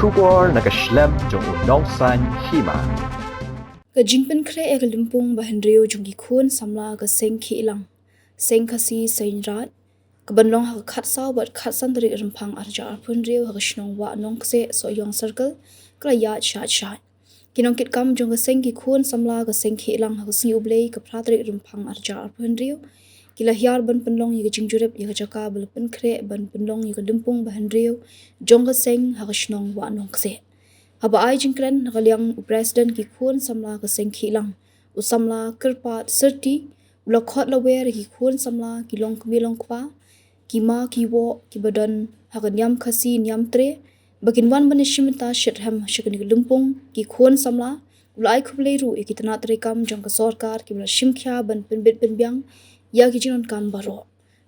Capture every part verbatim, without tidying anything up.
Khubor na ka shlem jong u Nongsaiñ Hima. Ka jingpynkhreh ïa ka lympung ba hynriew jong ki khun samla ka seng Khielang, seng Khasi Seiñraij, ka ban long ha ka khatsaw bad khatsan tarik Rymphang arhajar arphew hynriew ha ka shnong Wah Nongkseh, Sohiong Circle, ka la ïaid shait shait. Ki nongkitkam jong ka seng ki khun samla ka seng Khielang ha ka sngi U Blei ka phra tarik Rymphang arhajar arphew hynriew ki la hiar ban pynlong ïa ka jingjurip ïa ka jaka ba la pynkhreh ban pynlong ïa ka lympung ba hynriew jong ka seng ha ka shnong Wah Nongkseh. Haba ai jingkren na ka liang u president ki khun samla ka seng Khielang, u samla Kyrpad Syrti, u la khot la wer ïa ki khun samla ki long kmie long kpa, ki ma ki woh, ki ba don ha ka niam Khasi niam Tre, ba kin wan ban ïashim bynta shitrhem sha kane ka lympung. Ki khun samla, u la ai khublei ruh ïa ki tnat treikam jong ka sorkar ki ba la shim khia ban pynbit pynbiang ïa ki jingdonkam baroh.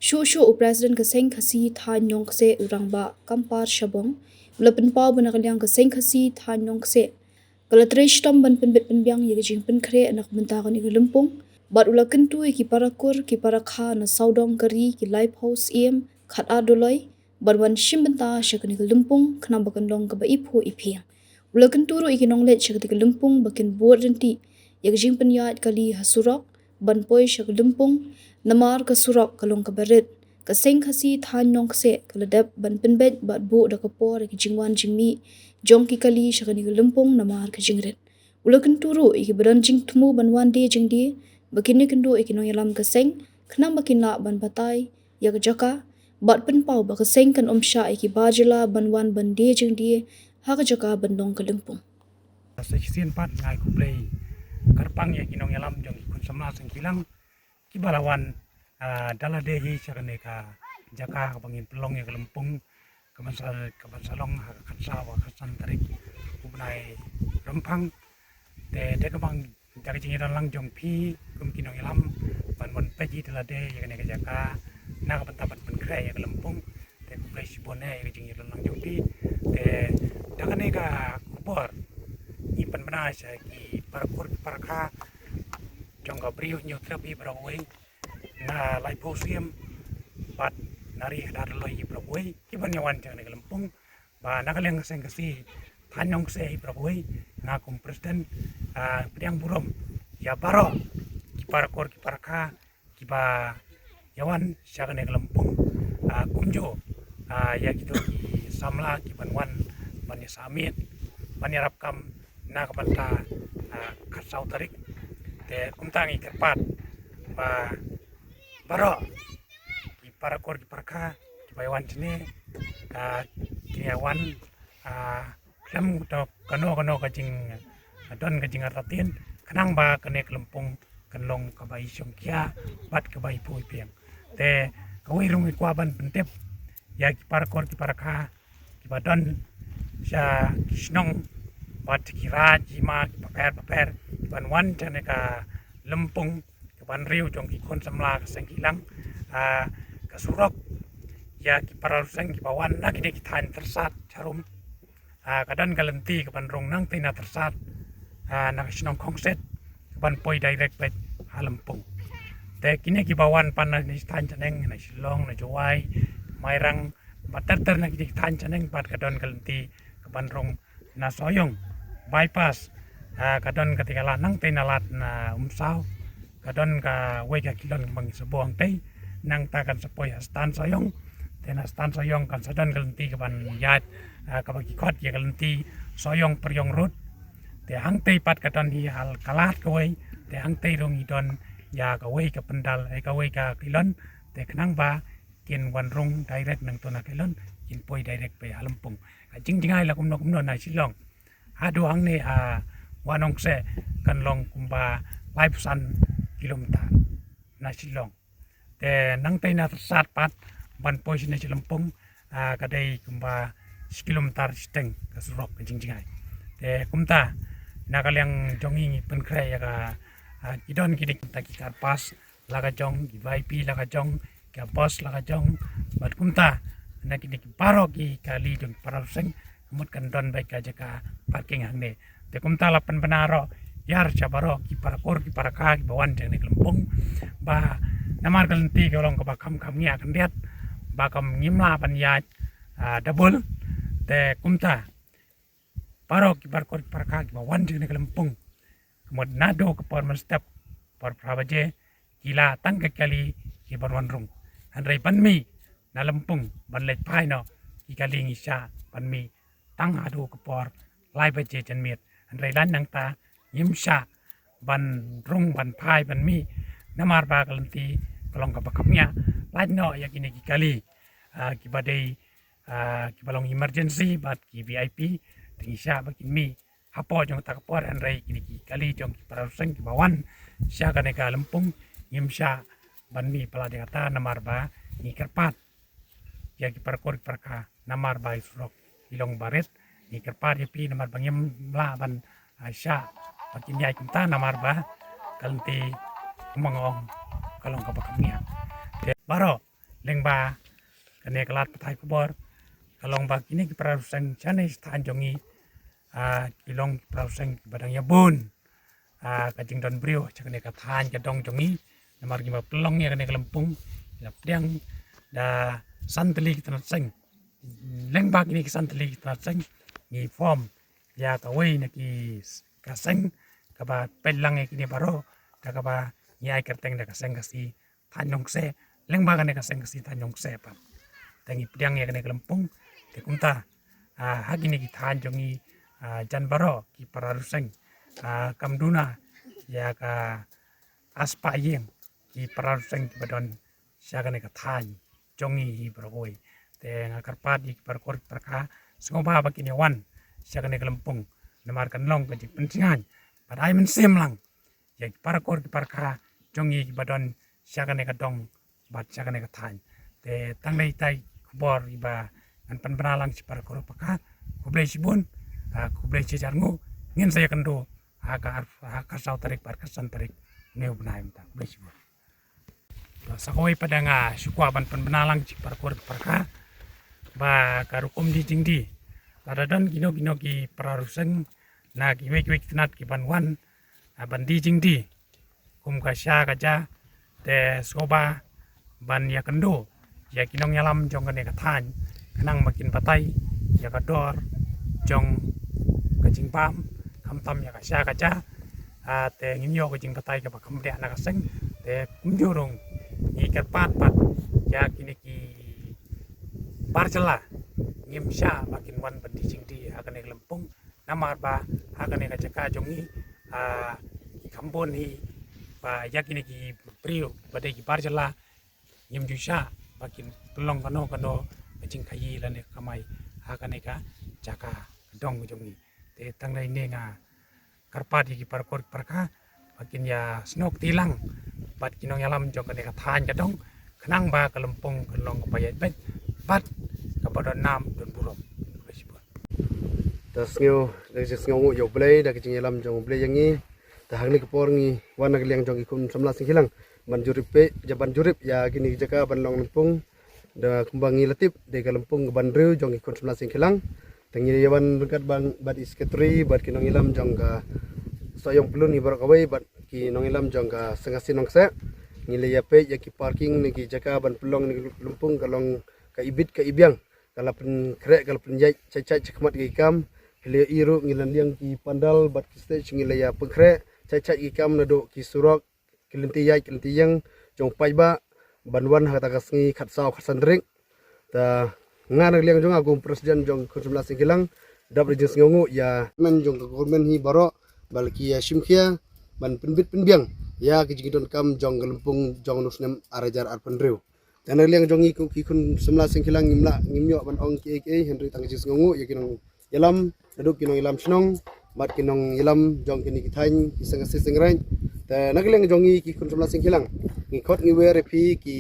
Shuh shuh u president ka seng Khasi thaiñ Nongkseh, u Rangbah Kampar Shabong, u la pynpaw ba na ka liang ka seng Khasi thaiñ Nongkseh ka la trei shitom ban pynbit pynbiang ïa ka jingpynkhreh na ka bynta kane ka lympung, bad u la kyntu ïa ki para kur ki para kha na sawdong ka ri, ki laiphew syiem khatar doloi, ban wan shim bynta sha kane ka lympung khnang ba kan long kaba iphuh iphieng. U la kyntu ruh ïa ki nongleit sha kane ka lympung ba kin bud ryntih ïa ka jingpynïaid kali ha surok ban poi sha ka lympung, namar ka surok ka long kaba rit. Ka seng Khasi thaiñ Nongkseh ka la dep ban pynbeit bad buh da ka por ïa ki jingwan jingmih jong ki kali sha kane ka lympung namar ka jingrit. U la kyntu ruh ïa ki ba don jingthmu ban wan die jingdie ba kin ïakynduh ïa ki nongïalam ka seng khnang ba kin lah ban batai ïa ka jaka, bad pynpaw ba ka seng kan ym shah ïa ki bar jylla ban wan ban die jingdie ha ka jaka ban long ka lympung. Sa shisien pat nga ai khublei kyrpang ïa ki nongïalam jong ki khun samla seng Khielang ki ba la wan, ah, da lade hi sha kane ka jaka kaba ngin pynlong ïa ka lympung, ka ban sa, ka ban sa long ha ka khatsaw bad khatsan tarik u bnai Rymphang. Te da kaba da ka jingïadon lang jong phi kum ki nongïalam ban wan peit hi da lade ïa kane ka jaka na ka bynta ban pynkhreh ïa ka lympung. Te khublei shibun eh ïa ka jingïadon lang jong phi. Te da kane ka khubor ngi pynbna sha ki para kur ki para kha jong ka Bri u Hynñiewtrep hi baroh kawei, na Laiphew Syiem bad na Ri Khatar Doloi hi baroh kawei ki ban ïawan sha kane ka lympung. Ba na ka liang ka seng Khasi thaiñ Nongkseh hi baroh kawei, nga kum president, ah, pdiang burom ïa baroh ki para kur ki para kha ki ba ïawan sha kane ka lympung, ah, kumjuh, ah, ïa kito ki samla ki ban wan ban ïa submit ban ïarap kam na ka bynta, ah, khatsaw tarik. Te kumta ngi kyrpad ba baroh ki para kur ki para kha ki ba ïawan shane, ah, ki ïawan, ah, khlem da kano kano ka jing, ah, don ka jingartatien khnang ba kane ka lympung kan long kaba i shongkhia bad kaba i phuh i phieng. Te kawei ruh ngi kwah ban pyntip ïa ki para kur ki para kha ki ba don sha ki shnong bad ki raid ki ma ki paper paper ki ban wan sha kane ka lympung ka ban riew jong ki khun samla ka seng Khielang, ah, ka surok ïa ki para riew seng ki ba wan na kine ki thaiñ Tyrsad Jarum. Ah, ka don ka lynti ka ban rung nangtei na Tyrsad, ah, na ka shnong Khongset ka ban poi direct beit ha lympung. Te kine ki ba wan pat na ki thaiñ shaneng na Shillong, na Jowai, Mairang, bad ter ter na kine ki thaiñ shaneng bad ka don ka lynti ka ban rung na Sohiong bypass, ah, ka don ka tei ka lad nangtei na lad na Umsaw, ka don kawei ka kilon ba ngi sa buh hangtei, nangta kan sa poi ha Stan Sohiong, te na Stan Sohiong kan sa don ka lynti ka ban ïaid, ah, kaba ki khot ïa ka lynti Sohiong Pyrshong Road. Te hangtei pat ka don hi ha ka lad kawei, te hangtei ruh ngi don ïa kawei ka pyndal, eh, kawei ka kilon, te khnang ba kin wan rung direct nangto na kilon, kin poi direct beit ha lympung. Ka jingjngai la kumno kumno na Shillong haduh hangne ha Wah Nongkseh kan long kumba laiphew san kilometer na Shillong. Te nangtei na Tyrsad pat ban poi shane sha lympung, ah, ka dei kumba shi kilometer shiteng ka surok ka jingjngai. Te kumta na ka liang jong ngi ngi pynkhreh ïa ka, ah, ki don ki dei kumta ki car pass la ka jong, ki V I P la ka jong, ki bus la ka jong, bad kumta na kine ki baroh ki kali jong ki para riew seng, mut kan don beit ka jaka parking hangne. Te kumta la pynbna ruh ïa sha baroh ki para kur ki para kha ki ba wan jong kane ka lympung ba namar ka lynti ka long kaba kham kham ngiah khyndiat ba kam ngim lah ban ïaid, ah, double. Te kumta Baroh ki parkor ki parkha kiba wan jong kane ka lympung, ka mut naduh ka por mynstep, por phra baje, ki la tang ka kali kiban wan rung. Hynrei ban mih na lympung ban leit phai noh ki kali, ngi shah ban mih tang haduh ka por lai baje janmiet. Hynrei lait nangta ngim shah ban rung ban phai ban mih, namar ba ka lynti ka long kaba khapngiah. Lait noh ïa kine ki kali, ah, kiba dei, ah, kiba long emergency bad ki V I P, te ngi shah ba kin mih hapoh jong kata ka por. Hynrei kine ki kali jong ki para riew seng kiba wan sha kane ka lympung, ngim shah ban mih palat ïa kata, namar ba ngi kyrpad ïa ki parkor ki parkha, namar ba i surok i long barit. Ngi kyrpad ïa phi namar ba ngim lah ban, ah, shah ba kin ïaid kumta, namar ba ka lynti, kumba nga ong, ka long kaba khapngiah. Te baroh lyngba kane ka lad pathai khubor, ka long ba kine ki para riew seng shane sha thaiñ jong ngi, ah, ki long ki para riew seng kiba dang ïa bun, ah, ka jingdon briew sha kane ka thaiñ ka dong jong ngi, namar ngi ba pynlong ïa kane ka lympung, la pdiang da san tylli ki tnat seng. Lyngba kine ki san tylli ki tnat seng, ngi form ïa kawei na ki s-, ka seng kaba peit lang ïa kine baroh, da kaba ngi ai kyrteng da ka Seng Khasi Thaiñ Nongkseh. Lyngba kane ka Seng Khasi Thaiñ Nongkseh pat, te ngi pdiang ïa kane ka lympung. Te kumta, ah, ha kine ki thaiñ jong ngi, ah, jan baroh ki para riew seng, ah, kam duna ïa ka aspah ïing ki para riew seng kiba don sha kane ka thaiñ jong ngi hi baroh kawei. Te nga kyrpad ïa ki parkor ki parkha, sngewbha ba kin ïa wan sha kane ka lympung, namar kan long ka jingpynjngai bad ai mynsiem lang ïa ki parkor ki parkha jong ngi kiba don sha kane ka dong bad sha kane ka thaiñ. Te tang dei ita i khubor iba ngan pynbna lang sha ki parkor parkha. Khublei shibun, ah, khublei shihajar nguh. Ngin sa ïakynduh ha ka ar-, ha ka saw tarik bad ka san tarik ne u bnai mynta. Khublei shibun. Sa kawei pat nga shu kwah ban pynbna lang sha ki parkor ki parkha ba ka rukom die jingdie, lada don kino kino ki para riew seng na kiwei kiwei ki tnat kiban wan, ah, ban die jingdie kum ka sha ka ja, te sngewbha ban ïakynduh ïa ki nongïalam jong kane ka thaiñ, khnang ba kin batai ïa ka dor jong ka jingbam, khamtam ïa ka sha ka ja. Ah, te ngin ïoh ka jingbatai kaba kham bniah na ka seng. Te kumjuh ruh ngi kyrpad pat ïa kine ki bar jylla, ngim shah ba kin wan ban die jingdie ha kane ka lympung, namar ba ha kane ka jaka jong ngi, ah, ki kham bun hi ba ïa kine ki briew ba dei ki bar jylla, ngim ju shah ba kin pynlong kano kano ka jingkhaïi lane ka kamai ha kane ka jaka ka dong ka jong ngi. Te tang dei ne nga kyrpad ïa ki parkor ki parkha ba kin ïa snoh kti lang bad ki nongïalam jong kane ka thaiñ ka dong, khnang ba ka lympung kan long kaba ïaid beit bad kaba don nam don burom. Khublei shibun. Da sngew, da ka jingsngewnguh ïa U Blei, da ka jingïalam jong U Blei ïa ngi. Te hangne ka por ngi wan na ka liang jong ki khun samla Sengkhilang ban jurip peit, ïa ban jurip ïa kine ki jaka ban long lympung. Da kumba ngi la tip, dei ka lympung kaba hynriew jong ki khun samla Sengkhilang. Te ngi ïa wan ryngkat bad, bad i secretary, bad ki nongïalam jong ka Sohiong Pyllun hi baroh kawei, bad ki nongïalam jong ka Seng Khasi Nongkseh. Ngi la ïa peit ïa ki parking ne ki jaka ban pynlong ne ki lympung, ka long ka ibit ka ibiang. Ka la pynkhreh, ka la pynïaid chait chait shakhmat ki kam. Ki la ïohi ruh ngi la liang ki pandal bad ki stage, ngi la ïa pynkhreh chait chait ki kam, naduh ki surok, ki lynti ïaid, ki lynti ïeng jong paidbah ban wan ha kata ka sngi khatsaw khatsan tarik. Te nga na ka liang jong nga kum president jong khun samla Sengkhilang, dap da jingsngewnguh ïa man jong ka government hi baroh ba la ki ïa shim khia ban pynbit pynbiang ïa ki jingdonkam jong ka lympung jong u snem ar hajar arphew hynriew. Te na ka liang jong ngi kum ki khun samla Sengkhilang ngim lah ngim ïoh ban ong kiei kiei, hynrei tang ka jingsngewnguh ïa ki nongïalam, naduh ki nongïalam shnong bad ki nongïalam jong kine ki thaiñ, ki Seng Khasi Seng Raij. Te na ka liang jong ngi ki khun samla Sengkhilang, ngi khot ngi wer ïa phi ki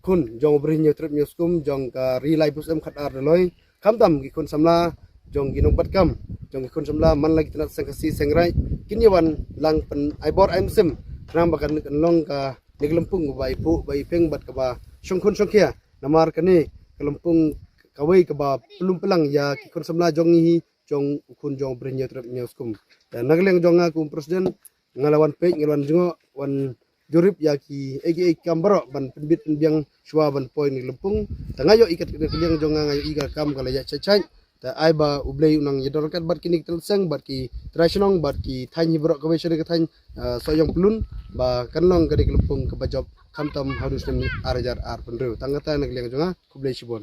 khun jong u Bri Hynñiewtrep Hynñiewskum jong ka Ri Lai Bus Em Khatar Doloi, khamtam ki khun samla jong ki nongbat kam, jong ki khun samla man la ki tnat Seng Khasi Seng Raij, kin ïa wan lang pyn ai bor ai mynsiem, khnang ba kan, kan long kane ka lympung kaba iphuh ba iphieng bad kaba shongkhun shongkhia. Namar kane ka lympung kawei kaba pynlum pynlang ïa ki khun samla jong ngi hi, jong u khun jong u Bri Hynñiewtrep Hynñiewskum. Te na ka liang jong nga kum president, nga la wan peit, nga la wan jngoh, wan jurip ïa kiei kiei ki kam baroh ban pynbit pynbiang shuwa ban poi na ka lympung. Te nga ïohi katne ka liang jong nga, nga ïohi ka kam ka la ïaid chait chait. Te ai ba U Blei u nang ïadon ryngkat bad kine ki trai seng bad ki trai shnong bad ki thaiñ hi baroh kawei sha ka thaiñ, eh, Sohiong Pyllun, ba kan long ka dei ka lympung kaba jop khamtam ha u snem ar hajar arphew hynriew. Tang kata na ka liang jong nga, khublei shibun.